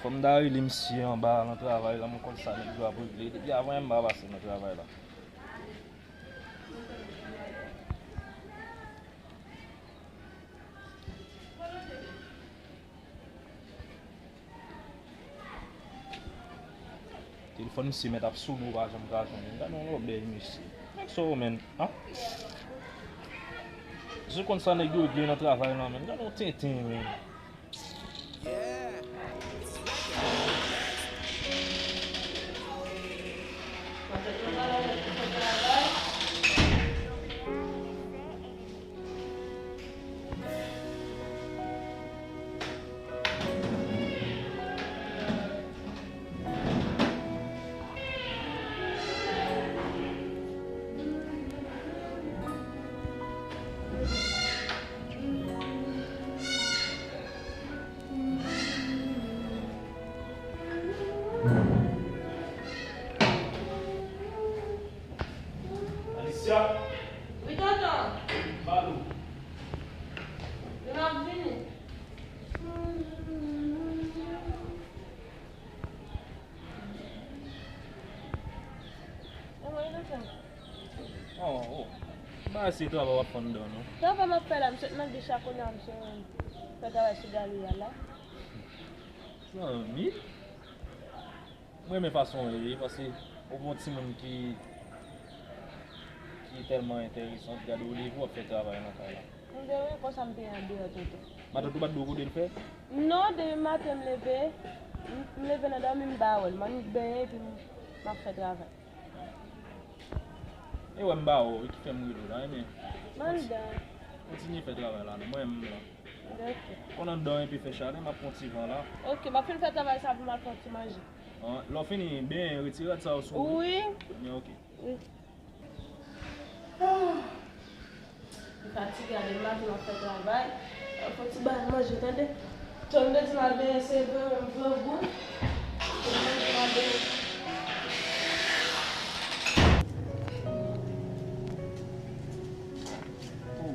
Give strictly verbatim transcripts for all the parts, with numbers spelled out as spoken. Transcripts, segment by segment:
Fò m ta rele misye anba nan travay la, m konn sa nèg yo ap regle. Depi avan yè m pa pase nan travay la. Telefòn misye mèt ap sone, ou pa janm ka jwenn li. Gade yon lòbèy mesye. Nèg sa yo, menm, an? Misye konn sa nèg yo regle nan travay la, menm. Gade yon tenten, menm. Alicia? Wi, tonton. Balou. Wi, m ap vini. Kòman e tonton? Oh, oh. Ba se travay w ap fè anndan, non? Travay m ap fè la, m sot nan dich la kounye a, m sot fè travay sou galri a la. Zanmi, mwen renmen fason w ye, paske ou gon timoun ki, ki tèlman enteresan, gade w leve w ap fè travay nan kay la. M te wè konsa m te andeyò tonton. Matant ou pa t di w kote l fè? Non, depi maten m leve, m, m leve nan dòmi m pa wè l. M annik benyen epi m, m ap fè travay. E wè m ba w, e ki fè m rele w la, ebyen. M anndan. Kontinye fè travay la, non, mwen menm la. Ok. Konn anndan epi fè chalè, m ap pran ti van la. Ok, m ap fin fè travay sa pou m al pran ti manje. An, lè w fini, byen, retire rad sa yo sou ou. Wi. Byen, ok. Wi. Ah. M fatige a, depi maten m ap fè travay. Fò ti ba l manje, tande. Tande di m al benyen, se vre, m vre gou. Pou manje m al benyen. Oh.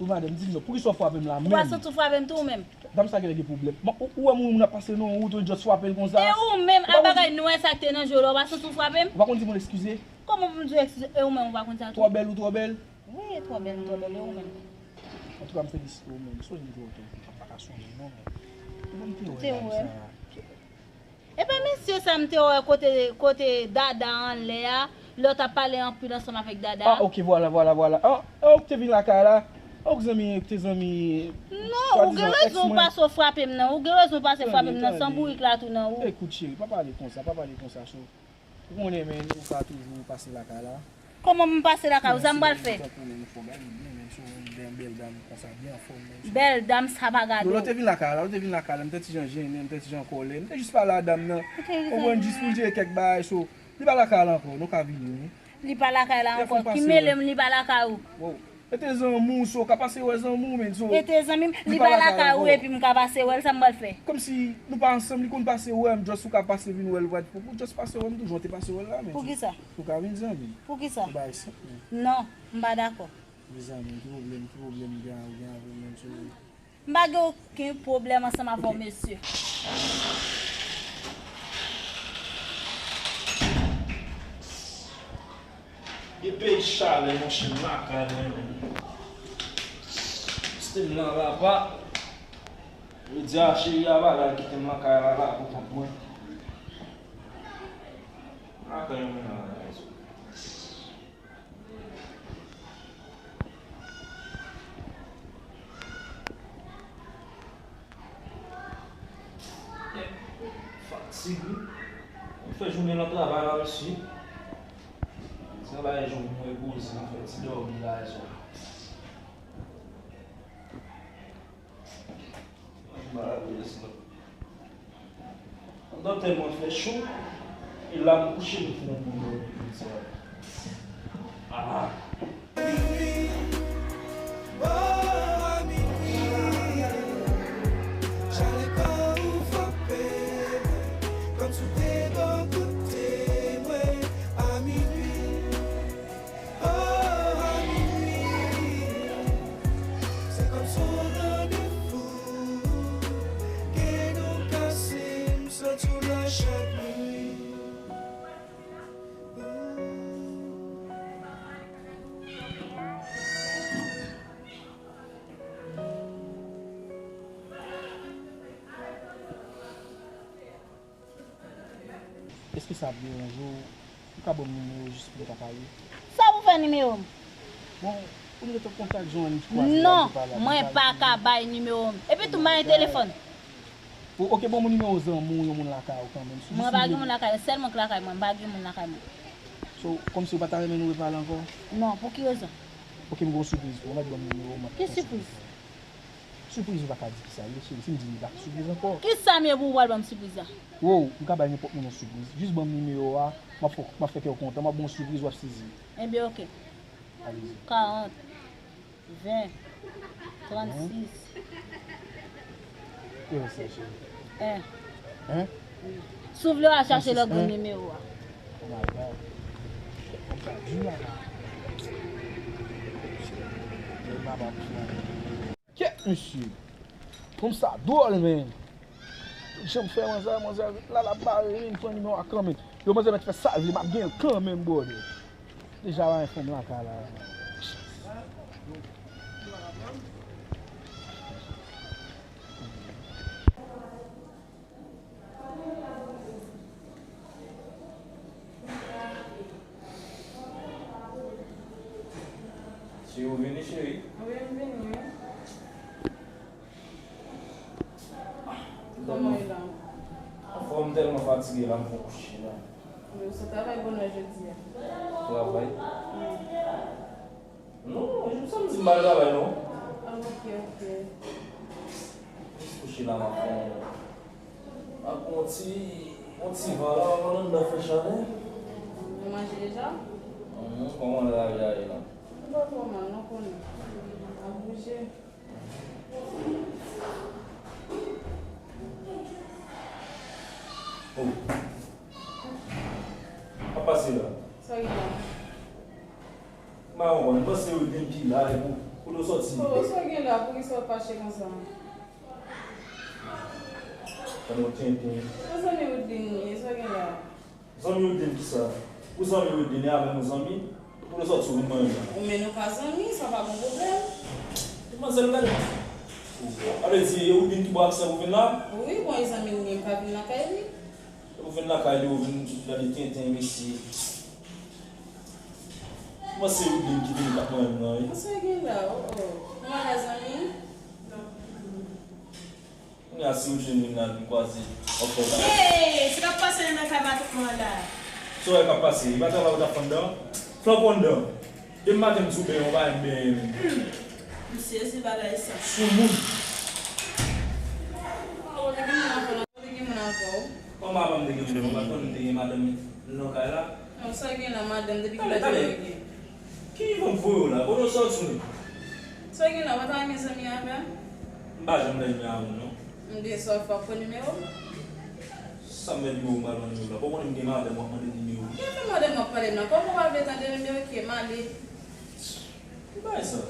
Wi, madanm, di m non, poukisa w frape m la menm? Ou pa santi w frape m tou ou menm? Dam sa genlè gen pwoblèm. Ou, ou wè moun, moun ap pase nan wout, ou just frape l konsa? E ou menm, a bagay nwè sa k te nan je w la, ou pa santi w frape m? Ou pa konn di moun eskize? Kòman pou m di w eskize? E ou menm, ou pa konn sa tou? Twò bèl, ou twò bèl? Wi, e twò bèl, m twò bèl, e ou menm? Antouka, m felisite ou, men m sonje m te wè w tou, m pa ka sonje non, men. Ou konn te wè dam sa. Epa mesye sa m te wè kote, kote Dada anlè a, lè w t ap pale anpil ansanm avèk Dada. Ah, ok, vwala, vwala, vwala. Ah, ah, ou k te vin lakay la? Ah, ou k zanmi, ou k te zanmi. Non, ou gen rezon w pase w frape m nan, ou gen rezon w pase w frape m nan, san bourik la tou nan ou. Ekout cheri, pa pale konsa, pa pale konsa, cho. Ou konnen, men, ou ka toujou pase lakay la. Kòman m pase lakay ou? Sa m pral fè? Tankou men, fò gade byen, men, sou yon bèl, bèl dam konsa, byen anfòm, men, sou. Bèl dam, sa pa gade w. Lè w te vin lakay la, lè w te vin lakay la, m te ti jan jennen, m te ti jan kòlè, m te jis pale a dam nan. Ou konprann, jis pou l jere kèk bagay, so, li pa lakay la ankò, nou ka vini, wi. Li pa lakay la ankò, ki mele m, li pa lakay ou. Wow. E te zanmi w, so, w ka pase wè zanmi w, men, so. E te zanmi m, li pa lakay ou, epi m ka pase wè l, sa m pral fè? Kòmsi nou pa ansanm, li konn pase wè m, just ou ka pase vin wè l, vwad pou, pou just pase wè m toujou, ou te pase wè l la, men. Poukisa? Ou ka vin zanmi m. Poukisa? Ou bay senp, men. Non, m pa dakò. Mezanmi, ki pwoblèm, ki pwoblèm gen, gen avè w menm, so? M pa gen okenn pwoblèm ansanm avè w, mesye. Gen peyi chalè, monchè, m lakay mwen menm. Sistèm nan rapa. Jodi a, cheri a pa la, kite m lakay la, la pou kont mwen. M lakay mwen la, la. Fatig wi. Mwen fè jounen nan travay la, mesye. Travay jou mwen repoze, mwen fè ti dòmi la, e sa. Malad, wi, se. Anndan tèlman fè cho, e la m kouche m fè yon bon dòmi, jodi a. Ah. Minuit, oh, à minuit, chalè kò ou frape, kòmsi w te bò kote mwen, à minuit. Oh, à minuit, c'est comme si on rendez-vous. Èske sa ap deranje w? Ou ka ban m nimewo w jis pou m ka pale? Sa pou fè nimewo m? Bon, pou n rete an kontak, jan n kwaze la, non, nou pale, mwen pa ka bay nimewo m. Epi tou, m pa gen telefòn. Ou, oke, ban m nimewo zanmi w, yon moun lakay ou kanmenm. Mwen pa gen moun lakay, sèl mwen k lakay mwen, m pa gen moun lakay mwen. So, kòmsi ou pa ta renmen nou repale ankò? Non, pou ki rezon? Oke, m gen yon sipriz pou ou, mèt ban m nimewo w, m ap fè yon sipriz. Ki sipriz? Sipriz ou pa ka di kisa l ye, cheri. Si m di li pa sipriz ankò. Kisa m ye pou ou pral ban m sipriz la? Wow, m ka bay nenpòt moun yon sipriz. Jis ban m nimewo a, m ap fè, m ap fè kè w kontan, m ap ba w yon sipriz, w ap sezi. Ebyen, oke. Alezi. Karant, ven, trannsis. Ki rès la, cheri? En. En? Si w vle, w a chache lòt grenn nimewo a. Oh my God. Kòm sa di la la. Kèt, mesye. Kòm sa dwòl, men. Tout jan m fè manzè, manzè la, l ap bare, men pran nimewo a kanmenm. Yo, manzè mèt fè sa l vle, m ap genyen l kanmenm, brother. Deja, pa gen fanm lakay la. Cheri, ou vini, cheri? Wi, m vini, wi. Kòman w ye la? Anfòm, m tèlman fatige la, m fè kouche la. Wi, ou sot travay bonè jodi a? Travay? Wi. Non, jodi samdi m pa al travay non. Ah, ok, ok. Jis kouche la, m ap fè yon, m ap pran yon ti, yon ti van la, m ap pran anndan fè chalè. Ou manje deja? Mhm, kòman lavi a ye la? Li pa twò mal non, konnen. Ap bouje. Oh. Sa k ap pase la? Sa gen la? M pa konprann. M panse Woodline ki la, epi kote w sòti? Oh, sa gen la, poukisa w fache konsa? Tann yon tenten. Mezanmi Woodline, sa gen la? Zanmi Woodline kisa? Ou zanmi Woodline, e avè m ou zanmi? Kote w sòti ou vin manyen la? Ou men nou pa zanmi, sa pa bon pwoblèm. Manzèl, gade. Sa vle di, e Woodline ki ba w aksè pou vin la? Wi, bon, e zanmi m ye, m ka vin lakay li. Ou vin lakay li, ou vin gade tenten, mesye. Kòman se Woodline ki vin k ap manyen m nan, wi? Sa gen la, oh, oh. Kòman la, zanmi? Kounye a, si Woodline vin la, vin kwaze, w ap fè w bagay. Hey, sa k ap pase nan kay Matant mwen la? Sa w wè k ap pase? E pa travay ou t ap fè anndan? Flanke w anndan. Depi maten m di w benyen, w pa janm benyen menm. Hmm. M sezi bagay sa. Soumoun. Kote gen moun avè w? Kote gen moun avè w? Kòman pa m te gen moun? Ou pa t konn m te gen madanm nan kay la? Non, sa gen la, madanm, depi kilè w gen? Ki nivo m voye w la? Kote w sòti menm? Sa gen la, ou pa ta renmen zanmi avè m? M pa janm renmen avè w non. M gen sa w fè, w ap pran nimewo m? Sa m fè nimewo m pral pran nimewo la? Bon, konnen m gen madanm w ap mande nimewo m. Ki afè madanm w ap pale m nan? Kòman w pa vle tande m, ebyen oke, m ale. Ki bagay sa?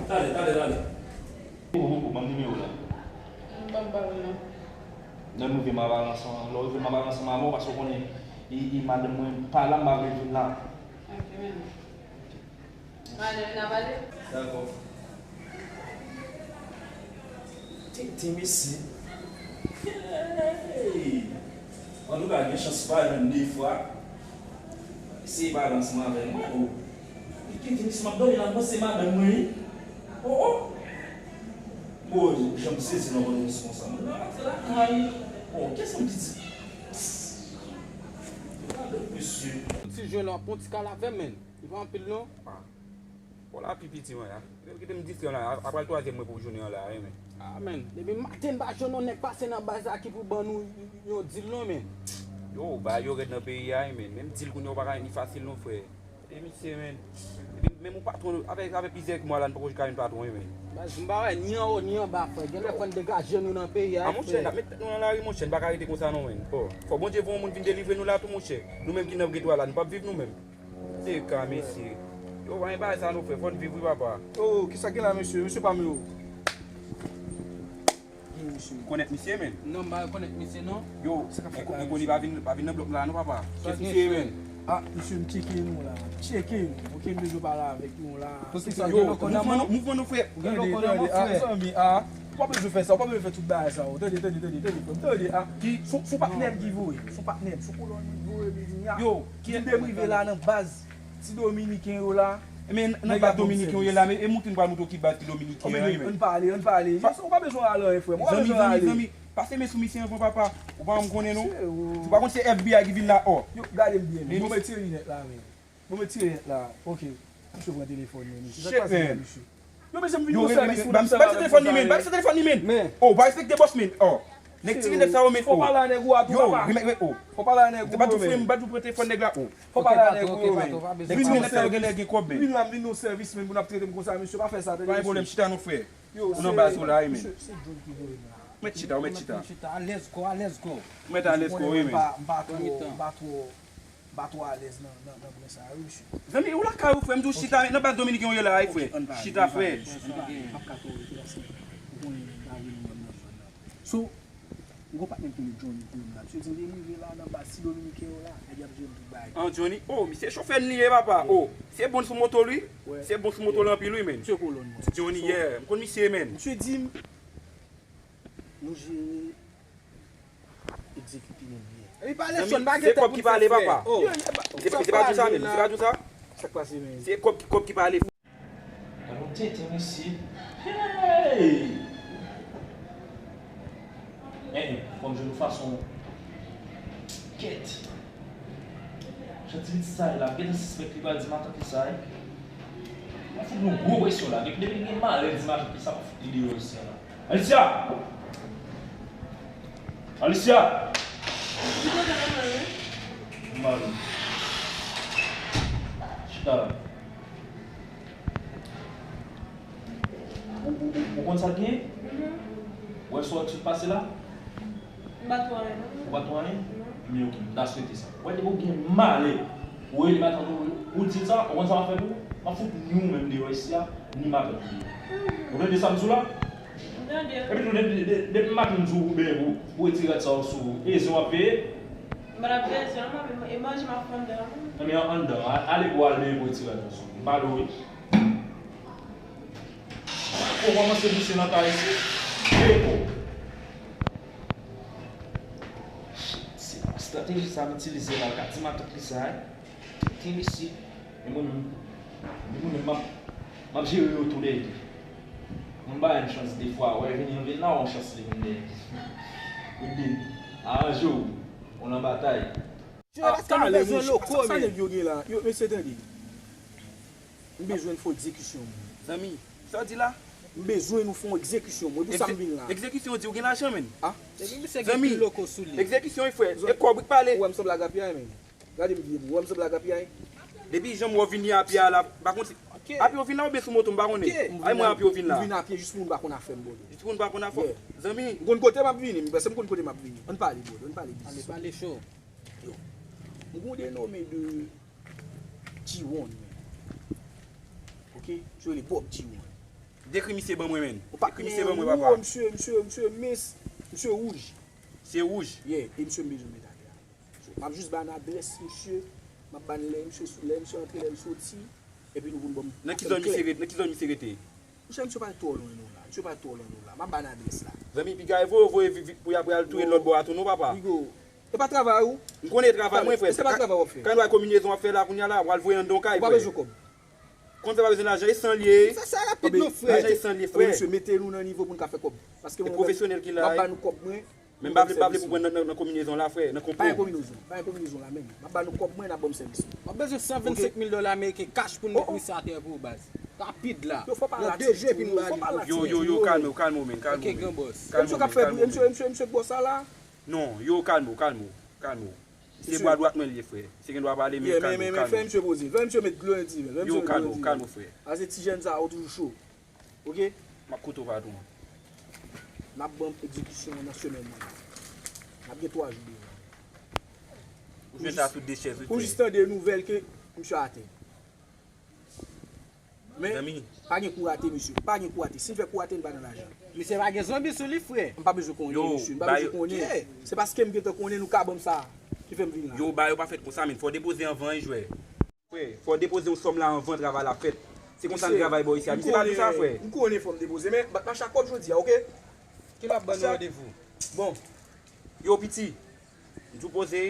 Talè, talè, talè. Ou, ou, ou, ban m nimewo w la. M pa ba w non. Lè m rive m a pale ansanm, lè w rive m a pale ansanm avè w, paske w konnen, e, e madanm mwen pa la, m pa vle l vin la. Ok, men. M ale, vin a pale. Dakò. Tenten mesye. Hey! Antouka, gen chans pa jwenn de fwa. Eseye pale ansanm avè mwen, o. Li tenten mesye, m ap dòmi la, m panse se madanm mwen, wi. O, o! Bon, jan m sezi nan kòdonm konsa. Mwen nan rate lakay. Bon, kiyès moun ki di? Gade mesye. Ti jwenn la, pran ti kal avè m, men. Li pa anpil, non. Bon, la pi piti mwen la. Kite m distrè la. Apral twazyèm mwen pou jounen an la, wi, men. Ah, men. Depi maten m pa jwenn yon nèg pase nan baz la ki pou ban nou yon dil, non, men. Yo, bagay yo rèd nan peyi a, wi, men. Menm dil kounye a ou pa ka jwenn li fasil, non, frè. E misye, men. Epi menm ou patwon, avèk, avèk plizyè mwa la, n poko ka jwenn patwon, wi, men. Baz, m pa wè ni anwo, ni anba, frè. Genlè fò n degaje nou nan peyi a, frè. A, monchè, n ap met tèt nou nan lari, monchè. N pa ka rete konsa, non, men. Fò, fò Bondye voye yon moun vin delivre nou la tou, monchè. Nou menm ki nan getwa la, nou p ap viv nou menm. Teka, mesye. Yo, pa gen bagay sa non, frè. Fò n viv, wi, papa. Oh, kisa gen la, mesye? Mesye pa m yo. Ki mesye? Ou konèt misye, men? Non, m pa rekonèt misye, non. Yo, enkoni pa vin, pa vin nan blòk la, non, papa. Kiyès misye ye, men? Ah, mesye, m tcheke nou la. Tcheke nou. Ok, m bezwen pale avèk nou la. Paske sa gen lòkò nan men w. Mouvman nou, frè. Ou gen lòkò nan men w, frè. Ah, zanmi, ah. Ou pa bezwen fè sa, ou pa bezwen fè tout bagay sa yo. Tande, tande, tande, tande, frè m, tande, a. Ki? Se yon, se yon patnè m ki voye. Se yon patnè m, se yon kolòn ki voye m, li di m, ya. Yo, ki? Di m depi m rive la nan baz, ti Dominiken yo la. Men nan baz Dominiken yo ye la, men e moute m pral moute w ki baz ki Dominiken an ye, men. Ann pale, ann pale. Ou pa bezwen rale anyen, frè m. Ou pa bezwen rale. Zanmi, zanmi, pase men sou misye anvan, papa. Ou pa janm konnen, non. Ou pa konn se F B I ki vin la, o. Yo, gade m byen, men. Bon, men tire linèt la, men. Bon, men tire nèt la. Ok. Misye pran telefòn mwen, mesye. Sa k pase la, mesye? Yo, mesye, m vin nan sèvis pou n ap fè bagay konsa. Ba misye telefòn li, men. Ba misye telefòn li, men. O, pa respekte bòs, men. O. Nèg tire nèg sa yo, men. Fò pale a nèg ou a tou, papa. Yo, remèt, remèt, o. Fò pale a nèg ou yo, men. Te pa tou frè m, m pa tou pran telefòn nèg la, o. Fò pale a nèg ou yo, men. Vin nan nèg sa yo genlè gen kòb, men. Vin la, m vin nan sèvis, men, pou n ap trete m konsa, mesye, pa fè sa, tande, mesye. Pa gen pwoblèm, chita non, frè. Ou nan baz ou la, wi, men. Mesye, se John ki voye m la. Mèt chita, ou mèt chita. Chita, alèz kò, alèz kò. Mèt alèz kò, wi, men. M pa, m pa twò, m pa twò, m pa twò alèz nan, nan, nan pwen sa a, wi, mesye. Zanmi, ou lakay ou, frè, m di w chita, nan baz Dominiken ou ye la, wi, frè. Chita, frè. M p ap ka twò rete, paske ou konnen m pa vin nan zòn nan. So, m gon patnè m ki rele Johnny pou m la. Misye di m depi m rive la nan baz ti Dominiken yo la, nèg y ap jere m tout bagay. An, Johnny, o, misye chofè n li ye, papa. O, se bon sou moto l, wi. Se bon sou moto l anpil, wi, men. Misye kolòn, mwen. Johnny, yeah. M konn misye, men. Misye di m, nou jere egzekite nou byen. Epi pale chòn, pa gen tèt pou n fè frè. Se kòb ki pale, papa. Se pa di w sa, men. Se pa di w sa. Sa k pase, men? Se kòb ki, kòb ki pale. Gade yon tenten, mesye. Hey! Men, fò m jwenn yon fason. Kèt. Jan ti pitit sa ye la, m gentan sispèk li pral di matant li sa, wi. M ap fout nou gwo presyon la. Depi, depi l gen malè di matant li sa, m ap fout li deyò isi a la. Alicia! Alicia! M ba nou. Chita la. Ou, ou, ou, ou konn sa k genyen? Ou wè sa w t sot pase la? M pa twò anyen, non. Ou pa twò anyen? Non. Men ok, m ta swete sa. Ou wè depi w gen malè, ou rele matant ou, ou di l sa, ou konn sa m ap fè pou ou? M ap fout ni ou menm deyò isi a, ni matant ou deyò. Ou tande sa m di w la? M tande. Epi tou, depi, depi, depi maten m di w oubyen ou, ou retire rad sa w sou ou, e zen w ap veye? M pa t ap veye zen an, mwen, e manje m ap fè anndan an. Ebyen, anndan, a-, ale pou w al benyen pou w retire rad ou sou ou. M pale w wi. Ou kòmanse bouche nan kay isi. Eko. Se estrateji sa m itilize la, ka di matant li sa, wi. Tenten mesye. E mwen menm, e mwen menm, m ap, m ap jere yo tou lè de. Mwen ba yo yon chans defwa, wè, vini an vin la, yon chans li vin dèyè. Ou di, aranje w, ou nan batay. Jere paske nou bezwen loko, men. Sa nèg yo gen la? Yo, mesye, tande. M bezwen n fè yon egzekisyon, mwen. Zanmi, sa w di la? M bezwen nou fè yon egzekisyon, mwen. Pou sa m vin la. Egzekisyon, di w gen lajan, men. A? Epi misye gen pil loko sou li. Egzekisyon, wi, frè. E kòb wi k pale. Ou wè m sanble ak rapyay, men. Gade m byen, ou wè m sanble ak rapyay? Depi jan m wè w vini a pye a la, m pa konn si a pye w vin la oubyen sou moto, m pa konnen. Ay mwen a pye w vin la. M vin a pye jis pou moun pa konn afè m, brother. Jis pou moun pa konn afè w. Zanmi. M konn kote m ap vini, m panse m konn kote m ap vini. Ann pale, brother, ann pale biznis. Ann pale cho. Yo. M gon denome de G one, men. Ok? Yo rele Bob G one. Dekri misye ban mwen, men. Dekri misye ban mwen, papa. Misye, misye, misye mens, misye wouj. Se wouj? Yeah, e misye m bezwen met atè a. So, m ap jis ba n adrès misye, m ap ba n lè misye, lè misye antre, lè l soti, epi nou pou n ban m. Nan ki zòn misye rete? Nan ki zòn misye rete? Monchè, misye pa twò lwen nou la. Misye pa twò lwen nou la. M ap ba n adrès la. Zanmi, piga e voye, voye vi-, vi-, pou y ap al touye lòt bò a tou non, papa. Piga, e pa travay ou? M konnen e travay mwen, frè. Se pa travay w ap fè. Kay nou bay kominezon w ap fè la kounye a la, w al voye anndan yon kay, frè. Ou pa bezwen kòb. Kòm sa pa bezwen lajan, e san l ye. Fè sa rapid non, frè. Lajan e san l ye, frè. Mesye, mete nou nan nivo pou n ka fè kòb. Paske mwen, pwofesyonèl ki la, m ap ba nou kòb mwen. Men m pa vle, m pa vle pou pran nan, nan, nan kominezon la, frè, nan konplo. Pa gen kominezon, pa gen kominezon la, men. M ap ba nou kòb mwen, n ap ban m sèvis nou. M ap bezwen san vennsenk mil dola ameriken cash pou n met misye atè pou ou, baz. Rapid la. Yo, fò pa nan de je epi n ba li. Yo, yo, yo, kalme w, kalme w, men, kalme w, men. Kalme w, men, kalme w, men. Misye k ap fè bri, misye, misye, misye bò sa la. Non, yo, kalme w, kalme w, kalme w. Se bra dwat mwen l ye, frè. Se gen dwa pale, men kalme w, kalme w. Fè misye poze. Fè misye met dlo nan ti vè. Yo, kalme w, kalme w, frè. Paske ti jèn sa yo toujou cho. Ok? M ap koute w, patwon. N ap ban m egzekisyon an nan semèn nan. N ap gen twa jou devan. Ou jwenn sa sou de chèz, wi, frè. Ou jis tande nouvèl ke misye atè. Men, pa gen kou rate, mesye. Pa gen kou rate. Si n fè kou rate, n pa nan lajan. Misye pa gen zonbi sou li, frè. M pa bezwen konnen, mesye. M pa bezwen konnen. Se paske m gentan konnen nou ka ban m sa ki fè m vin la. Yo, bagay yo pa fèt konsa, men. Fò w depoze anvan, wi, jwè. Frè, fò w depoze yon sòm la anvan travay la fèt. Se konsa n travay bò isi a. Misye pa di sa, frè. M konnen fò m depoze, men bat mache ak kòb jodi a, ok? Ki l ap ban nou randevou? Bon. Yo, piti. M di w poze.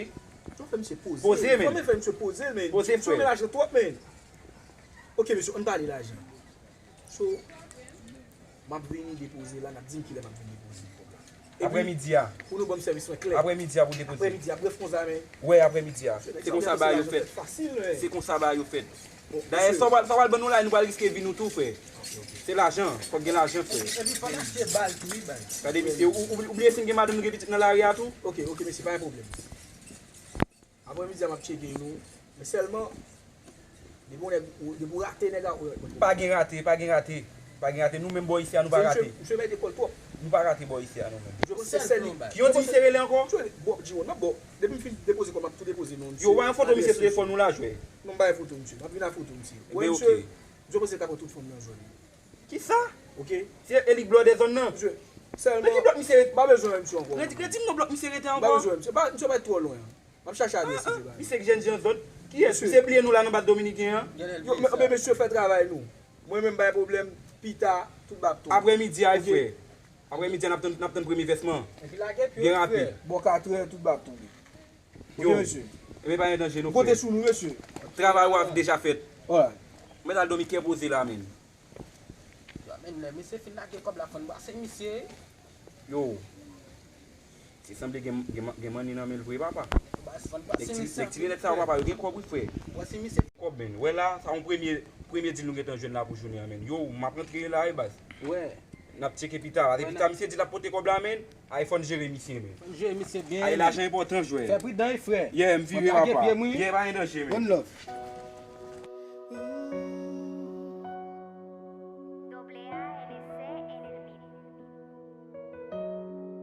Fò fè misye poze. Poze, men. Fò fè misye poze, men. Poze, frè. Misye melaje twòp, men. Ok, mesye, ann pale lajan. So, m ap vini depoze la, n ap di m kilè m ap vini depoze kòb la. Epi, aprè midi a. Pou nou ban m sèvis mwen klè. Aprè midi a pou depoze. Aprè midi a, brèf konsa, men. Wè, aprè midi a. Se konsa bagay yo fèt. Se konsa bagay yo fèt. Dayè, sa w pral, sa w pral ban nou la, nou pral riske vi nou tou, frè. Se lajan, fòk gen lajan, frè. Epi fòk achte bal tou, wi, bal. Gade, mesye, ou, ou, ou bliye si n gen madanm, nou gen pitit nan lari a tou? Ok, ok, mesye, pa gen pwoblèm. Aprè midi a, m ap tcheke nou. Men sèlman, depi w nèg, ou- depi w rate nèg a, ou ret mwen. Pa gen rate, pa gen rate. Pa gen rate. Nou menm bò isi a, nou pa rate. Misye mete kò l twòp. Nou pa rate bò isi a, nou menm. Yo di misye rele ankò? Misye rele, bon, G one, non, bon. Depi m fin depoze kò m, m ap tou depoze non misye. Yo, wè yon foto misye sou telefòn ou la, jwè. Non, m bay foto misye. M ap vin ak foto misye. Wè misye, Joe José ta pran tout fanm nan zòn li. Kisa? Ok. Se Elik Blòdè zòn nan. Misye, sèlman. Men ki blòk misye rete? M pa bezwen wè misye ankò. Redi, redi m non blòk misye rete ankò. M pa bezwen wè misye. M pa, misye pa twò lwen. M ap chache adrès li, se pa. Misye ki jèn jan zòt. Kiyès? Misye bliye nou la nan bat Dominiken an. Yo, men, men mesye fè travay nou. Mwen menm bay pwoblèm, pita, tout bap tonbe. Aprè midi a, frè. Aprè midi a, n ap tann, n ap tann premye vèsman. Byen rapid. Bò katrè, tout bap tonbe. Ok, mesye. Ebyen, pa gen danje, non, frè. Konte sou nou, mesye. Travay w ap deja fèt. Mèt al dòmi kè poze la, menn. Yo, men lè misye fin lage kòb la, fò n brase misye. Yo. Se sanble gen, gen, gen manni nan men l vre, papa. Nèg ti, nèg ti linèt sa yo, papa, yo gen kòb, wi, frè. Kòb, menn. Wè la, sa yon premye, premye deal nou gentan jwenn la pou jounen an, menn. Yo, m ap rantre la, wi, baz. Wè. N ap tcheke pita. Depi ta misye di l ap pote kòb la, menn. Ay, fò n jere misye, menn. Fò n jere misye byen. Ay, lajan enpòtan, jwè. Fè pridan, wi, frè. Yeah, m vire, papa. Yeah, pa gen danje, menn. One love.